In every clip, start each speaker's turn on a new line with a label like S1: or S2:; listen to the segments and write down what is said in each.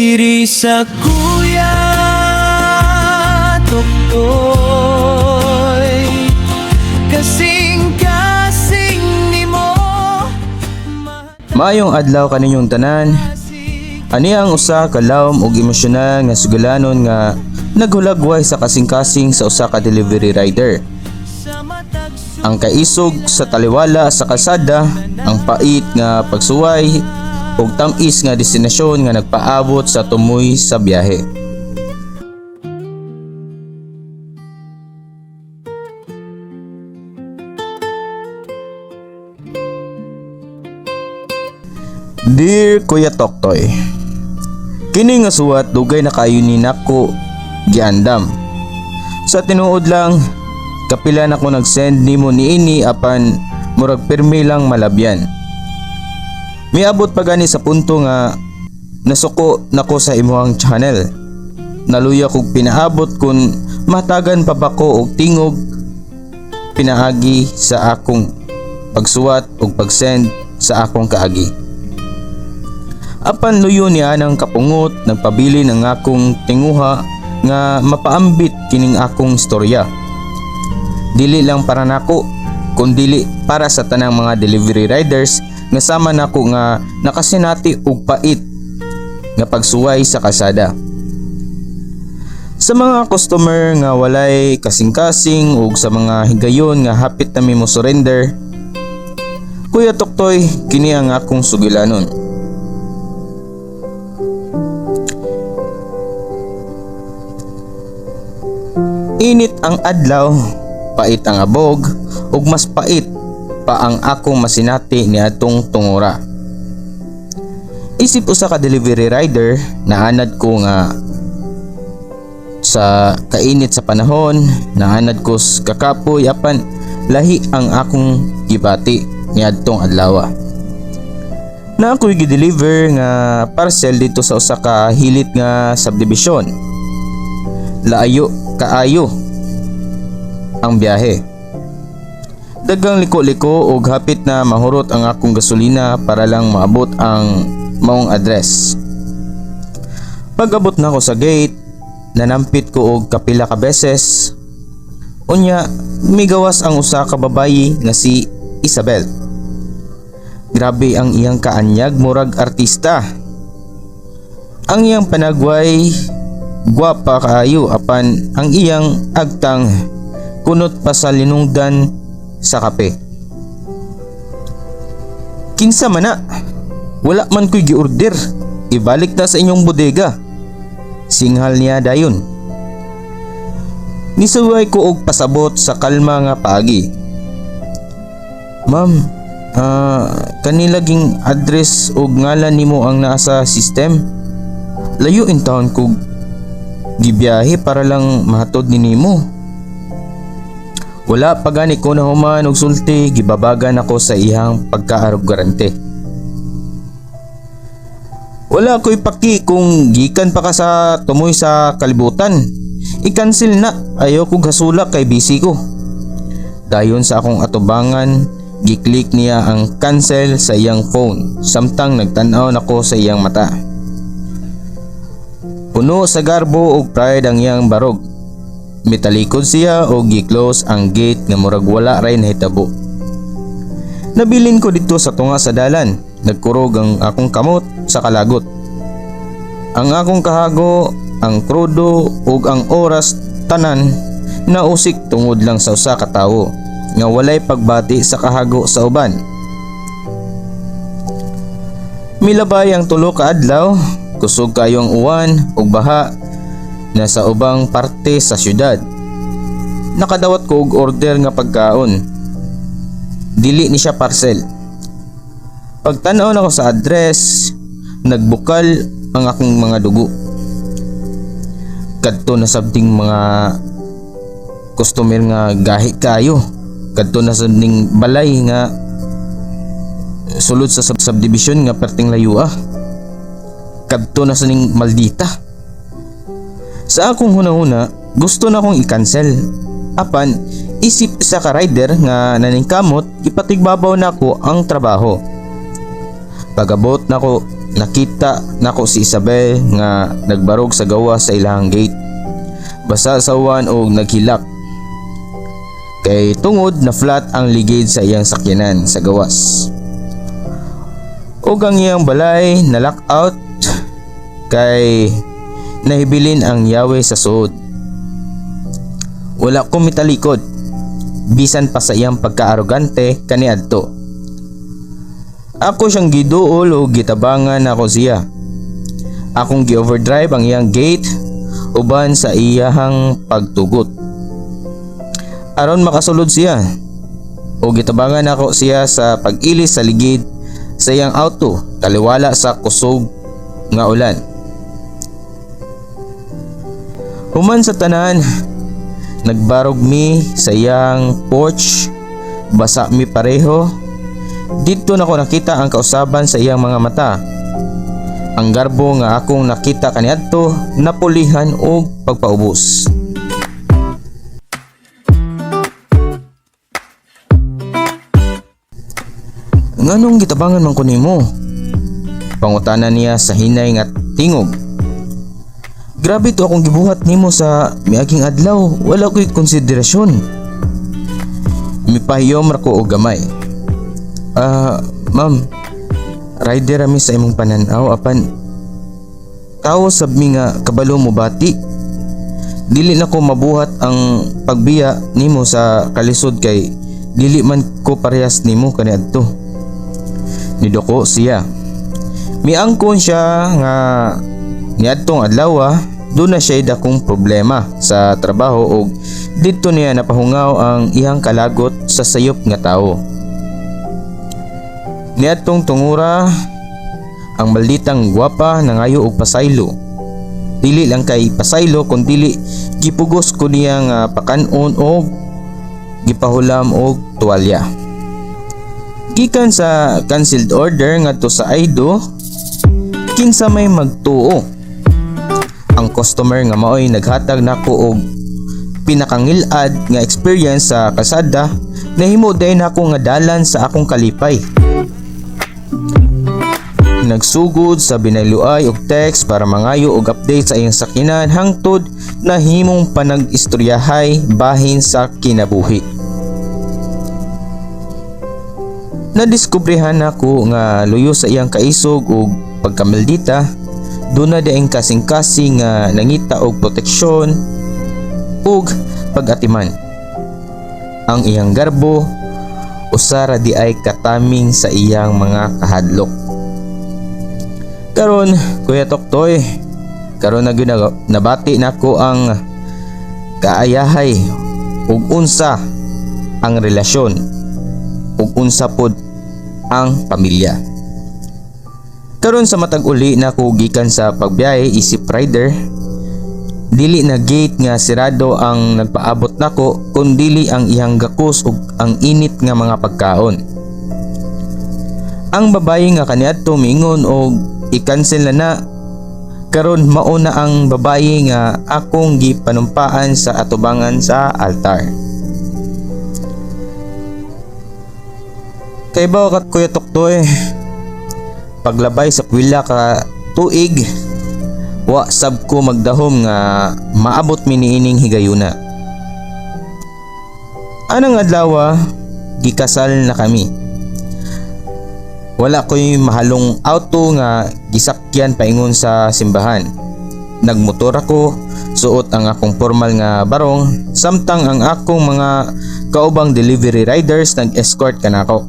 S1: Diri sa Kuya Toktoy. Kasing-kasing nimo.
S2: Maayong adlaw kaninyong tanan. Ani ang usa ka lawom ug emosyonal nga sugalanon nga naghulagway sa kasing-kasing sa usa ka delivery rider. Ang kaisog sa taliwala sa kalsada, ang pait nga pagsuway ug tam-is nga destinasyon nga nagpaabot sa tumoy sa biyahe. Dear Kuya Toktoy, kini nga suwat dugay na kayo ni nako giandam. Sa tinuod lang, kapila na ko nag-send nimo niini apan murag pirmi lang malabyan. Miabot pa gani sa punto nga nasuko nako sa imuhang channel. Naluya kog pinaabot kun matagan pa ba ko og tingog pinaagi sa akong pagsuwat ug pag-send sa akong kaagi. Apan luyo niya ng kapungot, nagpabilin ang akong tinguha nga mapaambit kining akong istorya. Dili lang para nako, kundili para sa tanang mga delivery riders nga sama nako nga nakasinati og pait nga pagsuway sa kalsada. Sa mga customer nga walay kasing-kasing ug sa mga higayon nga hapit na mi mo surrender, Kuya Toktoy, kini ang akong sugilanon. Init ang adlaw, pait ang abog, ug mas pait pa ang akong masinati niadtong tungura. Isip usa ka delivery rider, naanad ko nga sa kainit sa panahon, naanad ko sa kakapoy apan lahi ang akong gibati niadtong adlaw. Na ako'y gi-deliver nga parcel dito sa usa ka hilit nga subdivision. Laayo kaayo ang biyahe. Dagang liko-liko og hapit na mahurot ang akong gasolina para lang maabot ang maong address. Pag-abot na ako sa gate, nanampit ko og kapila ka beses. Unya, migawas ang usa ka babayi nga si Isabel. Grabe ang iyang kaanyag, murag artista. Ang iyang panagway gwapa kaayo apan ang iyang agtang kunot pa sa linungdan sa kape. Kinsa man na? Wala man ko'y giorder. Ibalik na sa inyong bodega. Singhal niya dayon. Nisuway ko og pasabot sa kalma nga paagi. Ma'am, kanila ging address og ngalan nimo ang naa sa system. Layo in town ko gibiyahe para lang mahatod ni nimo. Wala pa gani ko nahuman og sulti, gibabagan ako sa iyang pagkaarogante. Wala ko'y paki kung gikan pa ka sa tumoy sa kalibutan. I-cancel na, ayaw kog hasula kay busy ko. Dayon sa akong atubangan, gi-click niya ang cancel sa iyang phone samtang nagtan-aw nako sa iyang mata. Puno sa garbo ug pride ang iyang barog. Mitalikod siya og gi-close ang gate nga murag wala ray nahitabo. Nabilin ko dito sa tunga sa dalan. Nagkurog ang akong kamot sa kalagot. Ang akong kahago, ang krudo ug ang oras tanan nausik tungod lang sa usa ka tawo nga walay pagbati sa kahago sa uban. Milabay ang tulo ka adlaw, kusog kayo ang uwan ug baha na sa ubang parte sa syudad. Nakadawat ko og order nga pagkaon. Dili ni siya parcel. Pagtan-aw nako sa address, nagbukal ang akong mga dugo. Kadto na sabting mga customer nga gahi kayo. Kadto na sabting balay nga sulod sa subdivision nga perting layo ah. Kadto na sa ning maldita. Sa akong hunahuna, gusto na akong i-cancel. Apan, isip sa ka rider nga naningkamot, ipatigbabaw na ako ang trabaho. Pag-abot nako Nakita nako si Isabel nga nagbarog sa gawas sa ilang gate. Basa sa uwan og naghilak. Kay tungod na flat ang ligid sa iyang sakyanan sa gawas. Ug ang iyang balay na lock out kay nahibilin ang yawe sa suod. Wala ko mitalikod bisan pa sa iyang pagkaarogante kaniadto. Ako siyang giduol o gitabangan ako siya. Akong gi-overdrive ang iyang gate uban sa iyahang pagtugot. Aron makasulod siya. O gitabangan ako siya sa pag-ilis sa ligid sa iyang auto taliwala sa kusog nga ulan. Human sa tanan, nagbarog mi sa iyang porch, basa mi pareho. Didto nako nakita ang kausaban sa iyang mga mata. Ang garbo nga akong nakita kaniadto napulihan og pagpaubos. Nganong gitabangan man ko nimo? Pangutana niya sa hinay nga tingog. Grabe to akong gibuhat nimo sa miaging adlaw, wala ko'y konsiderasyon. Mipahiyom ra ko og gamay. Ma'am, rider ra mi sa imong pananaw apan tawo sab mi nga kabalo mo bati. Dili na ko mabuhat ang pagbiya nimo sa kalisod kay dili man ko parehas nimo kaniadto. Niduko siya. Miangkon siya nga niadtong adlaw doon na siya dakong problema sa trabaho ug didto niya napahungaw ang iyang kalagot sa sayop nga tawo. Niadtong tungura ang malditang gwapa nangayo og pasaylo. Dili lang kay pasaylo kun dili gipugos ko niya nga pakan-on og gipahulam og tuwalya. Gikan sa cancelled order ngadto sa Aido, kinsa may magtuo. Ang customer nga maoy naghatag nako og pinakangilad nga experience sa kalsada, nahimo diay nako nga dalan sa akong kalipay. Nagsugod sa binayluay og text para mangayo og update sa iyang sakyanan hangtod nahimong panag-istoryahay bahin sa kinabuhi. Nadiskubrehan nako nga luyo sa iyang kaisog og pagkamaldita, duna diay kasing-kasing nga nangita og proteksyon ug pag-atiman. Ang iyang garbo usa ra diay kataming sa iyang mga kahadlok. Karon, Kuya Toktoy, karon na gyud nabati nako ang kaayahay ug unsa ang relasyon ug unsa pod ang pamilya. Karon sa matag uli nako gikan sa pagbiyahe isip rider, dili na gate nga sirado ang nagpaabot nako kun dili ang iyang gakos ug ang init nga mga pagkaon. Ang babaye nga kaniadto miingon og i-cancel na na, karon mao na ang babaye nga akong gipanumpaan sa atubangan sa altar. Kay ba kat Kuya Toktoy, paglabay sa pwila ka tuig, wa sab ko magdahom nga maabot mi niining higayuna. Anang adlaw, gikasal na kami. Wala ko'y mahalong auto nga gisakyan paingon sa simbahan. Nagmotor ako, suot ang akong formal nga barong, samtang ang akong mga kaubang delivery riders nag-escort kanako.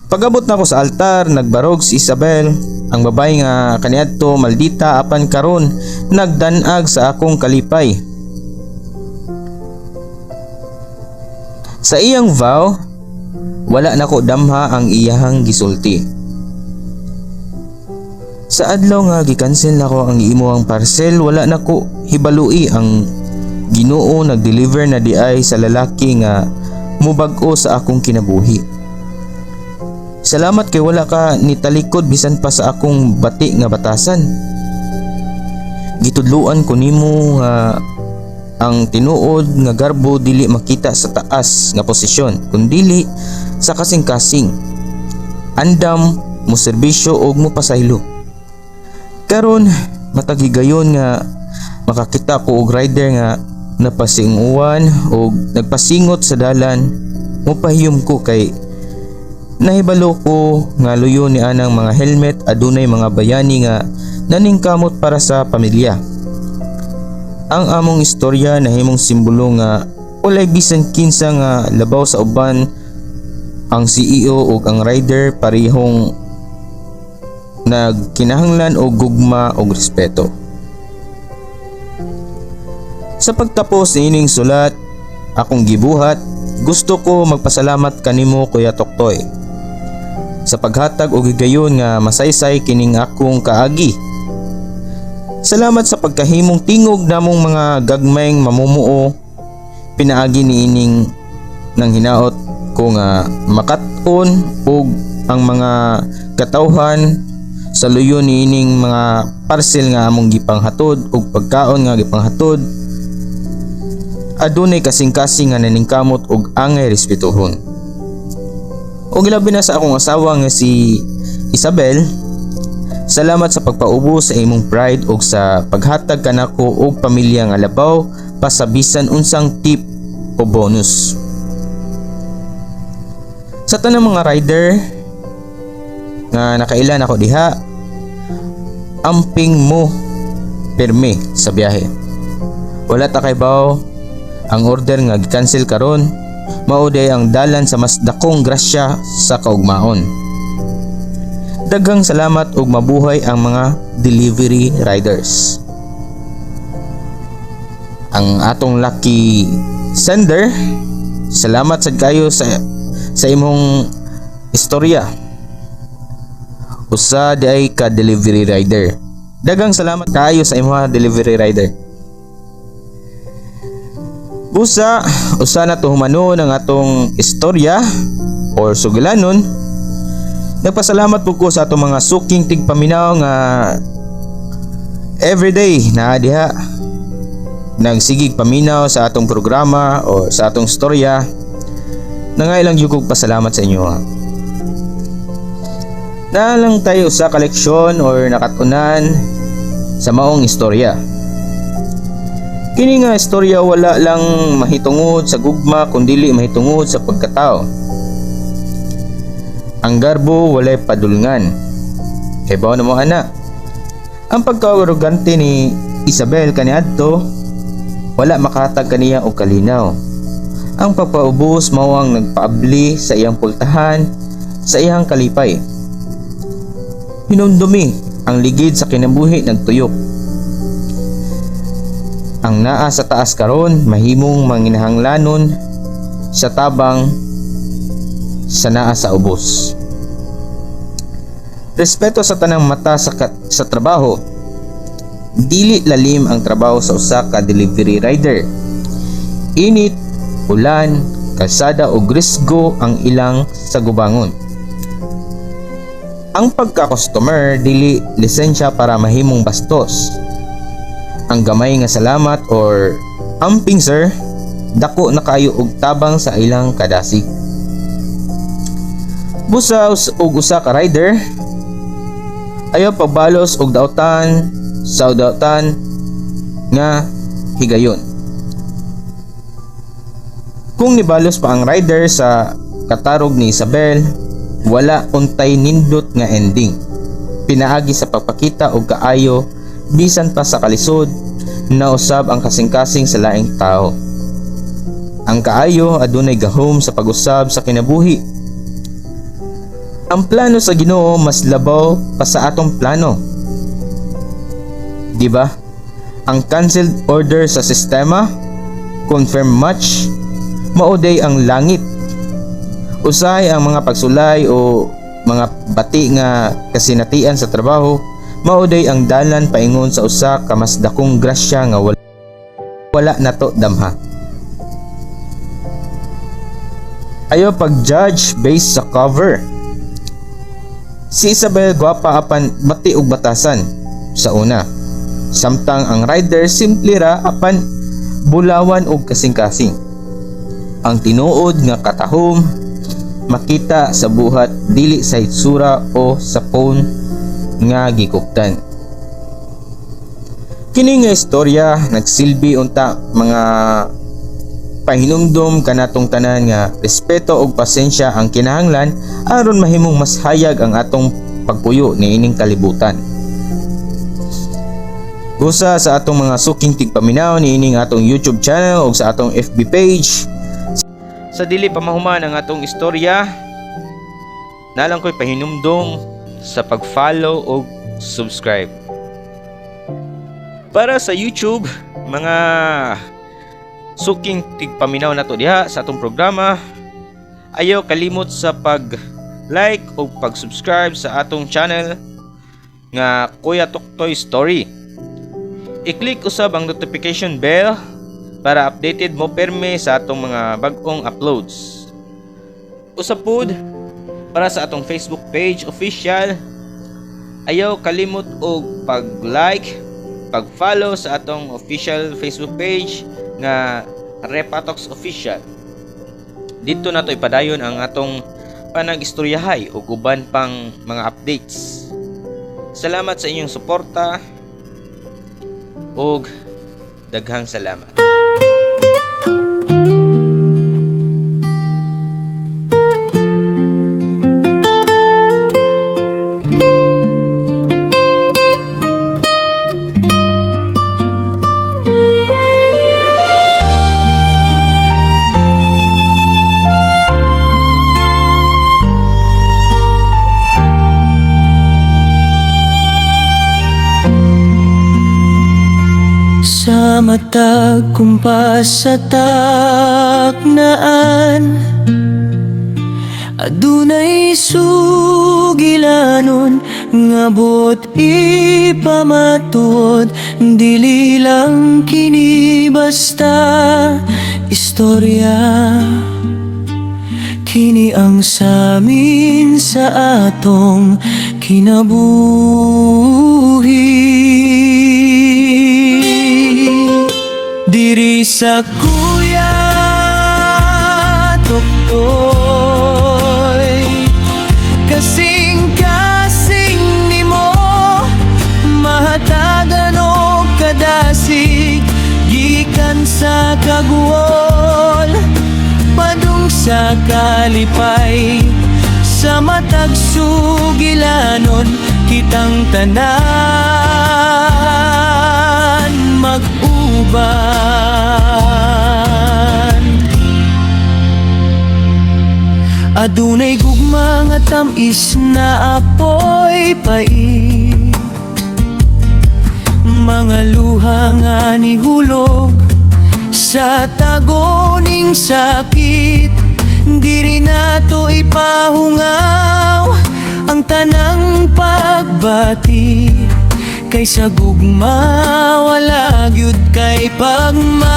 S2: Pag-abot nako sa altar, nagbarog si Isabel, ang babae nga kaniadto maldita apan karon nagdanag sa akong kalipay. Sa iyang vow, wala nako damha ang iyahang gisulti. Sa adlaw nga gikansel nako ang imuhang parcel, wala nako hibalui ang Ginoo nag-deliver na diay sa lalaki nga mubag-o sa akong kinabuhi. Salamat kay wala ka nitalikod bisan pa sa akong bati nga batasan. Gitudluan ko nimo nga ang tinuod nga garbo dili makita sa taas nga posisyon kundili sa kasing-kasing, andam Mo serbisyo og mo pasaylo. Karon, matag higayon nga makakita ko og rider nga napasinguan og nagpasingot sa dalan, mopahiyom ko kay nahibalo ko nga luyo ni anang mga helmet adunay mga bayani nga naningkamot para sa pamilya. Ang among istorya nahimong simbolo nga walay bisan kinsa nga labaw sa uban. Ang CEO ug ang rider, parehong nagkinahanglan og gugma ug respeto. Sa pagtapos niining sulat akong gibuhat, gusto ko magpasalamat kanimo, Kuya Toktoy, sa paghatag og higayon nga masaysay kining akong kaagi. Salamat sa pagkahimong tingog namong mga gagmayng mamumuo pinaagi niining nang hinaot ko nga makat-on og ang mga katawhan sa luyo niining mga parcel nga among gipanghatod ug pagkaon nga gipanghatod adunay kasing-kasing nga naningkamot og angay respetuhon. Ug labi na sa akong asawa nga si Isabel, salamat sa pagpaubos sa imong pride ug sa paghatag kanako og pamilya nga labaw pa sa bisan unsang tip o bonus. Sa tanang mga rider nga nakailan ako diha, amping mo pirmi sa biyahe. Wala ta kaybaw, ang order nga gi-cancel karon mao diay ang dalan sa mas dakong grasya sa kaugmaon. Daghang salamat ug mabuhay ang mga delivery riders. Ang atong lucky sender, salamat sad kayo sa imong istorya. Usa diay ka delivery rider. Daghang salamat kayo sa imong delivery rider. Busa, usa na to humanon ang atong istorya or sugilanon. Nagpasalamat po ko sa atong mga suking tigpaminaw nga everyday na diha nagsigig paminaw sa atong programa o sa atong storya. Nangailang jud kog pasalamat sa inyo, ha. Naa lang tayo sa koleksyon or nakatunan sa maong istorya. Kini nga istorya wala lang mahitungod sa gugma kundili mahitungod sa pagkatao. Ang garbo walay padulngan. Kay na mo ana. Ang pagka-arrogante ni Isabel kaniadto wala makahatag kaniya og kalinaw. Ang pagpaubos mao ang nagpaabli sa iyang pultahan sa iyang kalipay. Hinumdumi ang ligid sa kinabuhi nagtuyok. Ang naa sa taas karon mahimong manginahanglanon sa tabang sa naa sa ubos. Respeto sa tanang mata sa trabaho. Dili lalim ang trabaho sa usa ka delivery rider. Init, ulan, kalsada o risgo ang ilang sagubangon. Ang pagka-customer dili lisensya para mahimong bastos. Ang gamay nga salamat or "Amping, sir," dako na kayo og tabang sa ilang kadasig. Busa og usa ka rider, ayaw pagbalos og dautan sa dautan nga higayon. Kung nibalos pa ang rider sa katarog ni Isabel, wala untay nindot nga ending. Pinaagi sa pagpakita og kaayo bisan pa sa kalisod na usab ang kasing-kasing sa laing tao. Ang kaayo adunay gahom sa pag-usab sa kinabuhi. Ang plano sa Ginoo mas labaw pa sa atong plano. Di ba? Ang canceled order sa sistema, confirm match, mao diay ang langit. Usahay ang mga pagsulay o mga bati nga kasinatian sa trabaho, mao diay ang dalan paingon sa usa ka mas dakong grasya nga wala nato damha. Ayaw pag-judge based sa cover. Si Isabel gwapa apan bati og batasan sa una. Samtang ang rider simple ra apan bulawan og kasing-kasing. Ang tinuod nga katahom makita sa buhat, dili sa hitsura o sa phone nga gikuptan. Kini nga istorya nagsilbi unta mga pahinumdom kanatong tanan nga respeto ug pasensya ang kinahanglan aron mahimong mas hayag ang atong pagpuyo niining kalibutan. Busa sa atong mga suking tigpaminaw niining atong YouTube channel ug sa atong FB page. Sa dili pa mahuman ang atong istorya, nalang ko'y pahinumdom sa pag-follow ug subscribe. Para sa YouTube, mga suking tigpaminaw nato diha sa atong programa, ayaw kalimot sa pag like o pag-subscribe sa atong channel nga Kuya Tuktoy Story. I-click usab ang notification bell para updated mo perme sa atong mga bag-ong uploads. Usab pud para sa atong Facebook page official, ayaw kalimot og pag-like, pag-follow sa atong official Facebook page nga Repatox Official. Dito nato ipadayon ang atong panag-istoryahay ug uban pang mga updates. Salamat sa inyong suporta ug daghang salamat.
S1: Sa matag kumpas sa taknaan, adunay sugilanon nga buot ipamatuod. Dili lang kini basta istorya, kini ang samin sa atong kinabuhi. Diri sa Kuya Tuktoy, kasing-kasing nimo mahatagan og kadasig, gikan sa kaguol padung sa kalipay. Sa matag sugilanon, kitang tanan mag-uban. Adunay gugma nga tam-is na apoy pait, mga luha nga nihulog sa tagoning sakit. Diri nato ipahungaw ang tanang pagbati, kay sa gugma wala gyud kay pagmahay.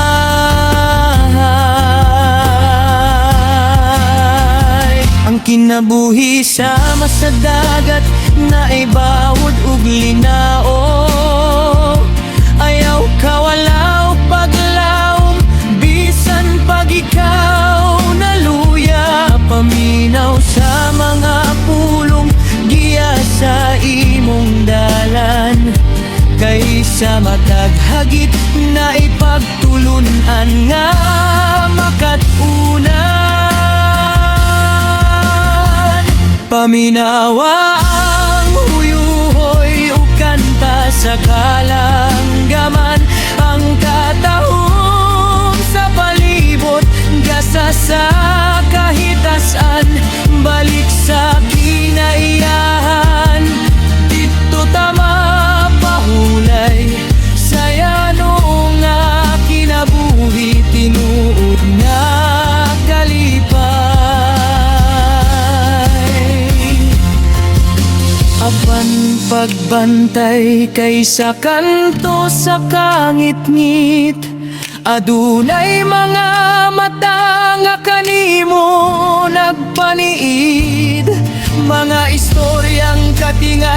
S1: Ang kinabuhi sama sa dagat na ibawod ug linao. Ayaw kawalaw paglawom bisan pag ikaw naluya. Paminaw sa mga pulong, giya sa imong dalan, kay sa matag hagit na ipagtulunan nga makat-unan. Paminawa ang huyuhoy ug kanta sa kalanggaman. Ang katahom sa palibot, gasa sa kahitasan. Balik sa kinaiyahan, didto ta mapahulay sa yano nga kinabuhi, tinuod nga kalipay. Apan pagbantay, kay sa kanto sa kangitngit, adunay mga mata nga kanimo nagpaniid. Mga istoryang katingat.